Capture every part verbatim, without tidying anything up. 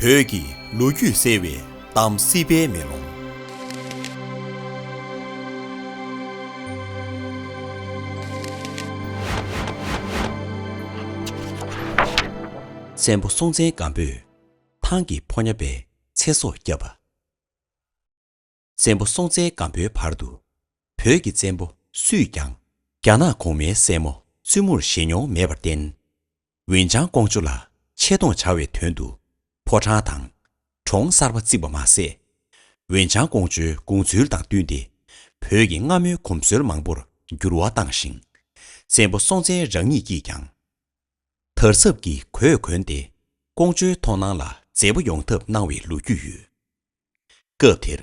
བོད་ཀྱི་ལོ་རྒྱུས་གསལ་བའི་གཏམ་སྲིད་པའི་མེ་ལོང་། བཙན་པོ་སྲོང་བཙན་སྒམ་པོས་ཐང་གི་ཕོ་ཉ་པའི་ཚེ་སྲོག་བསྐྱབས་པ། བཙན་པོ་སྲོང་བཙན་སྒམ་པོའི་བར་དུ་བོད་ཀྱི་བཙན་པོ་སུས་ཀྱང་རྒྱ་ནག་གོང་མའི་སྲས་མོ་བཙུན་མོར་བཞེས་མྱོང་མེད་པར་བརྟེན། འོན་ཅང་ཀོང་ཇོ་ལ་ཆེ་མཐོང་བྱ་བའི་དོན་དུ་ཕོ་བྲང་དང་གྲོང་གསར་པ་བརྩིགས་པ་མ་ཟད། འོན་ཅང་ཀོང་ཇོའི་དགོངས་ཚུལ་དང་བསྟུན་ཏེ་བོད་ཀྱི་སྔ་མོའི་གོམས་སྲོལ་མང་པོར་འགྱུར་བ་བཏང་ཞིང་། བཙན་པོ་སྲོང་བཙན་རང་ཉིད་ཀྱིས་ཀྱང་དར་ཟབ་ཀྱི་གོས་གོན་ཏེ་ཀོང་ཇོའི་མཐོང་སྣང་ལ་མཛེས་པོ་ཡོང་ཐབས་གནང་བའི་ལོ་རྒྱུས་ཡོད། སྐབས་དེར།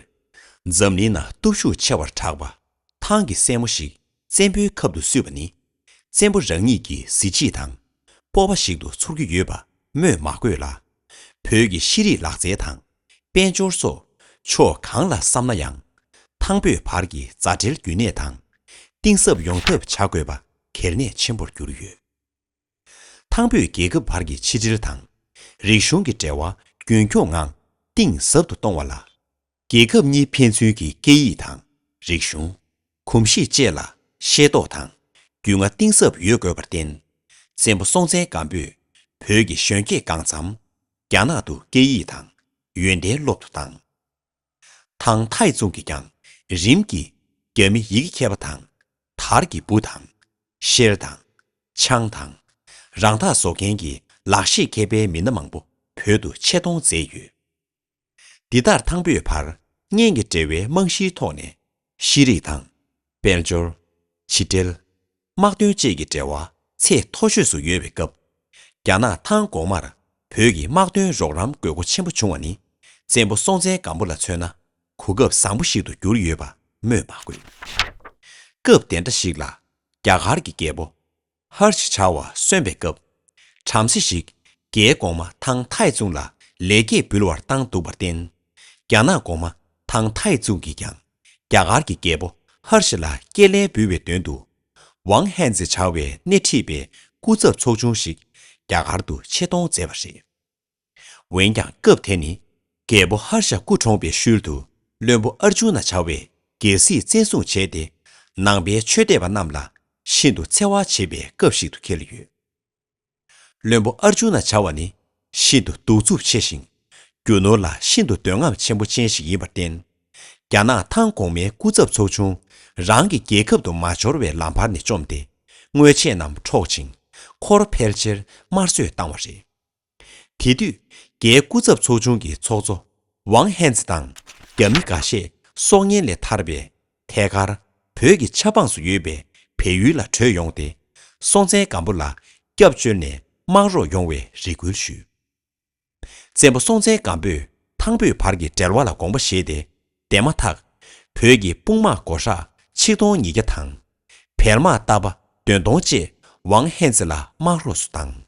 འཛམ་གླིང་ན་སྟོབས་ཤུགས་ཆེ་བར་གྲགས་པ་ཐང་གི་སྲས་མོ་ཞིག་བཙན་པོའི་ཁབ་ཏུ་བསུས་པ་ནི། བཙན་པོ་རང་ཉིད་ཀྱི་གཟི་བརྗིད་དང་སྤོབས་པ་ཞིག་ཏུ་ཚོར་གྱི་ཡོད་པ་སྨོས་མ་དགོས་ལ། བོད་ཀྱི་ཤེས་རིག་ལག་རྩལ་དང་དཔལ་འབྱོར་སོགས་ཕྱོགས་གང་ལ་བསམ་ན་ཡང་། ཐང་བོད་བར་གྱི་མཛའ་འབྲེལ་རྒྱུན་གནས་དང་གཏིང་ཟབ་ཡོང་ཐབས་བྱ་དགོས་པ་གལ་གནད་ཆེན་པོར་གྱུར་ཡོད། ཐང་བོད་རྒྱལ་ཁབ་བར་གྱི་ཆིག་སྒྲིལ་དང་། རིག་གཞུང་གི་འབྲེལ་བ་རྒྱུན་འཁྱོངས་ངང་གཏིང་ཟབ་ཏུ་གཏོང་བ་ལ། རྒྱལ་ཁབ་གཉིས་ཕན་ཚུན་གྱི་སྐད་ཡིག་དང་། རིག་གཞུང་། གོམས་གཤིས་བཅས་ལ་ཤེས་རྟོགས་དང་རྒྱུས་མངའ་གཏིང་ཟབ་ཡོད་དགོས་པར་བརྟེན། བཙན་པོ་སྲོང་བཙན་སྒམ་པོས་བོད་ཀྱི་གཞོན་སྐྱེས་གང་འཚམ་རྒྱ་ནག་ཏུ་སྐད་ཡིག་དང་ཡོན་ཏན་སློབ་ཏུ་བཏང་། ཐང་ཐའི་ཙུང་གིས་ཀྱང་རིམ་གྱིས་རྒྱ་མི་ཡི་གེ་མཁས་པ་དང་། དར་གྱི་འབུ་དང་། ཤེལ་དང་། ཆང་དང་། རང་འཐག་བཟོ་མཁན་གྱི་ལག་ཤེས་མཁས་པའི་མི་སྣ་མང་པོ་བོད་དུ་ཆེད་གཏོང་མཛད་ཡོད། འདི་ལྟར་ཐང་བོད་བར་གཉེན་གྱི་འབྲེལ་བའི་རྨང་གཞིའི་ཐོག་ནས་ཤེས་རིག་དང་། དཔལ་འབྱོར། ཕྱི་འབྲེལ། དམག་དོན་བཅས་ཀྱི་འབྲེལ་བ་ཚད་མཐོ་ཤོས་སུ་ཡོད་པའི་སྐབས། རྒྱ་ནག་ཐང་གོང་མར་བོད་ཀྱི་དམག་དོན་རོགས་རམ་དགོས་མཁོ་ཆེན་པོ་བྱུང་བ་ནི། བཙན་པོ་སྲོང་བཙན་སྒམ་པོ་ལ་མཚོན་ན་གོ་སྐབས་བཟང་པོ་ཞིག་ཏུ་གྱུར་ཡོད་པ་སྨོས་མ་དགོས། སྐབས་དེ་འདྲ་ཞིག་ལ་རྒྱ་གར་གྱི་རྒྱལ་པོ་ཧར་ཤ་བྱ་བ་གསོན་པའི་སྐབས། བྲམ་ཟེ་ཞིག་རྒྱའི་གོང་མ་ཐང་ཐའི་ཙུང་ལ་ལེགས་སྐྱེས་འབུལ་བར་བཏང་འདུག་པར་བརྟེན། རྒྱ་ནག་གོང་མ་ཐང་ཐའི་ཙུང་གིས་ཀྱང་རྒྱ་གར་གྱི་རྒྱལ་པོ་ཧར་ཤ་ལ་སྐྱེས་ལན་འབུལ་བའི་དོན་དུ། ཝང་ཧན་ཙེ་བྱ་བས་སྣེ་ཁྲིད་པའི་སྐུ་ཚབ་ཚོགས་ཆུང་ཞིག་རྒྱ་གར་དུ་ཆེད་གཏོང་མཛད་པ་རེད། འོན་ཀྱང་སྐབས་དེ་ནི་རྒྱལ་པོ་ཧར་ཤ་སྐུ་གྲོངས་པའི་ཤུལ་དུ་བློན་པོ་ཨར་ཇུ་ན་བྱ་བས་རྒྱལ་སྲིད་བཙན་བཟུང་བྱས་ཏེ། ནང་པའི་ཆོས་དད་པ་རྣམས་ལ་ཤིན་ཏུ་འཚེ་བ་བྱེད་པའི་སྐབས་ཤིག་ཏུ་འཁེལ་ཡོད། བློན་པོ་ཨར་ཇུ་ན་བྱ་བ་ནི་ཤིན་ཏུ་གདུག་རྩུབ་ཆེ་ཞིང་། རྒྱུ་ནོར་ལ་ཤིན་ཏུ་འདོད་རྔམ་ཆེན་པོ་ཅན་ཞིག་ཡིན་པར་བརྟེན། རྒྱ་ནག་ཐང་གོང་མའི་སྐུ་ཚབ་ཚོགས་ཆུང་རང་གི་རྒྱལ་ཁབ་ཏུ་མ་འབྱོར་བའི་ལམ་བར་ནས་བཅོམ་སྟེ། དངོས་ཆས་རྣམས་འཕྲོག་ཅིང་། འཁོར་ཕལ་ཆེར་དམར་གསོད་བཏང་བ་རེད། དེ་དུས་རྒྱའི་སྐུ་ཚབ་ཚོགས་ཆུང་གི་ཚོགས་གཙོ་ཝང་ཧན་ཙི་དང་རྒྱ་མི་འགའ་ཤས་སྲོག་ཉེན་ལས་ཐར་བའི་ཐད་ཀར་བོད་ཀྱི་ཆབ་འབངས་སུ་ཡོད་པའི་བལ་ཡུལ་ལ་བྲོས་ཡོང་སྟེ། སྲོང་བཙན་སྒམ་པོ་ལ་སྐྱབས་བཅོལ་ནས་དམག་རོགས་ཡོང་བའི་རེ་སྐུལ་ཞུས། བཙན་པོ་སྲོང་བཙན་སྒམ་པོས་ཐང་བོད་བར་གྱི་འབྲེལ་བ་ལ་དགོངས་པ་བཞེས་ཏེ། དེ་མ་ཐག་བོད་ཀྱི་དཔུང་དམག་སྒོ་ཧྲག་ཆིག་སྟོང་ཉིས་བརྒྱ་དང་། བལ་དམག་རྟ་པ་བདུན་སྟོང་བཅས་ཝང་ཧན་ཙི་ལ་དམག་རོགས་སུ་བཏང་།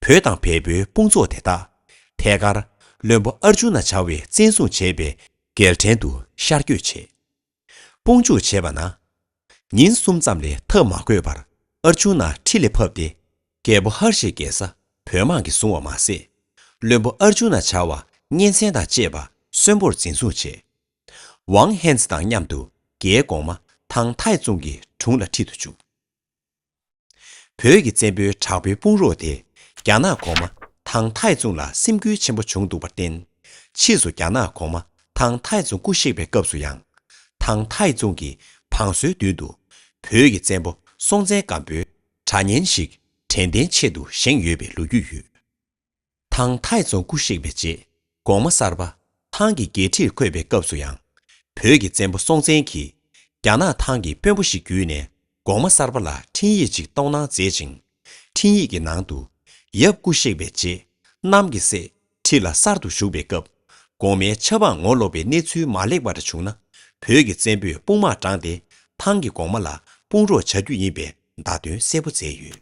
བོད་དང་བལ་པོའི་དཔུང་ཚོགས་དེ་དག་ཐད་ཀར་བློན་པོ་ཨར་ཇུ་ན་བྱ་བས་བཙན་བཟུང་བྱས་པའི་རྒྱལ་ཕྲན་དུ་ཤར་བསྐྱོད་བྱས། དཔུང་འཇུག་བྱས་པ་ན། ཉིན་གསུམ་ཙམ་ལས་ཐབས་མ་བཀོད་པར་ཨར་ཇུ་ན་ཁྲི་ལས་ཕབ་སྟེ། རྒྱལ་པོ་ཧར་ཤའི་རྒྱལ་ས་བོད་དམག་གིས་བཟུང་བ་མ་ཟད། བློན་པོ་ཨར་ཇུ་ན་བྱ་བ་གཉེན་ཚན་དང་བཅས་པ་གསོན་པོར་འཛིན་བཟུང་བྱས། ཝང་ཧན་ཙི་དང་མཉམ་དུ་རྒྱའི་གོང་མ་ཐང་ཐའི་ཙུང་གི་དྲུང་ལ་ཁྲིད་དུ་བཅུག། བོད་ཀྱི་བཙན་པོའི་དྲག་པོའི་དཔུང་རོགས་དེ་རྒྱ་ནག་གོང་མ་ཐང་ཐའི་ཙུང་ལ་སེམས་འགུལ་ཆེན་པོ་བྱུང་འདུག་པར་བརྟེན། ཕྱིས་སུ་རྒྱ་ནག་གོང་མ་ཐང་ཐའི་ཙུང་སྐུ་གཤེགས་པའི་སྐབས་སུ་ཡང་། ཐང་ཐའི་ཙུང་གིས་བང་སོའི་མདུན་དུ་བོད་ཀྱི་བཙན་པོ་སྲོང་བཙན་སྒམ་པོའི་དྲ་བརྙན་ཞིག་དྲན་རྟེན་ཆེད་དུ་བཞེངས་ཡོད་པའི་ལོ་རྒྱུས་ཡོད། ཐང་ཐའི་ཙུང་སྐུ་གཤེགས་པའི་རྗེས། གོང་མ་གསར་པ་ཐང་གི་རྒྱལ་ཁྲིར་འཁོད་པའི་སྐབས་སུ་ཡང་། བོད་ཀྱི་བཙན་པོ་སྲོང་བཙན་གྱིས་རྒྱ་ནག་ཐང་གི་དཔོན་པོ་ཞིག་བརྒྱུད་ནས་གོང་མ་གསར་པ་ལ་འཕྲིན་ཡིག་ཅིག་གཏོང་གནང་མཛད་ཅིང་། འཕྲིན་ཡིག་གི་ནང་དུ། ཡབ་སྐུ་གཤེགས་པའི་རྗེས། གནམ་གྱི་སྲས་ཁྲི་ལ་གསར་དུ་བཞུགས་པའི་སྐབས། གོང་མའི་ཆབ་འབངས་ངོ་ལོག་པའི་གནས་ཚུལ་མ་ལེགས་པ་འདྲ་བྱུང་ན། བོད་ཀྱི་བཙན་པོས་དཔུང་དམག་དྲངས་ཏེ་ཐང་གི་གོང་མ་ལ་དཔུང་རོགས་བྱ་རྒྱུ་ཡིན་པའི་བརྡ་དོན་གསལ་པོ་མཛད་ཡོད།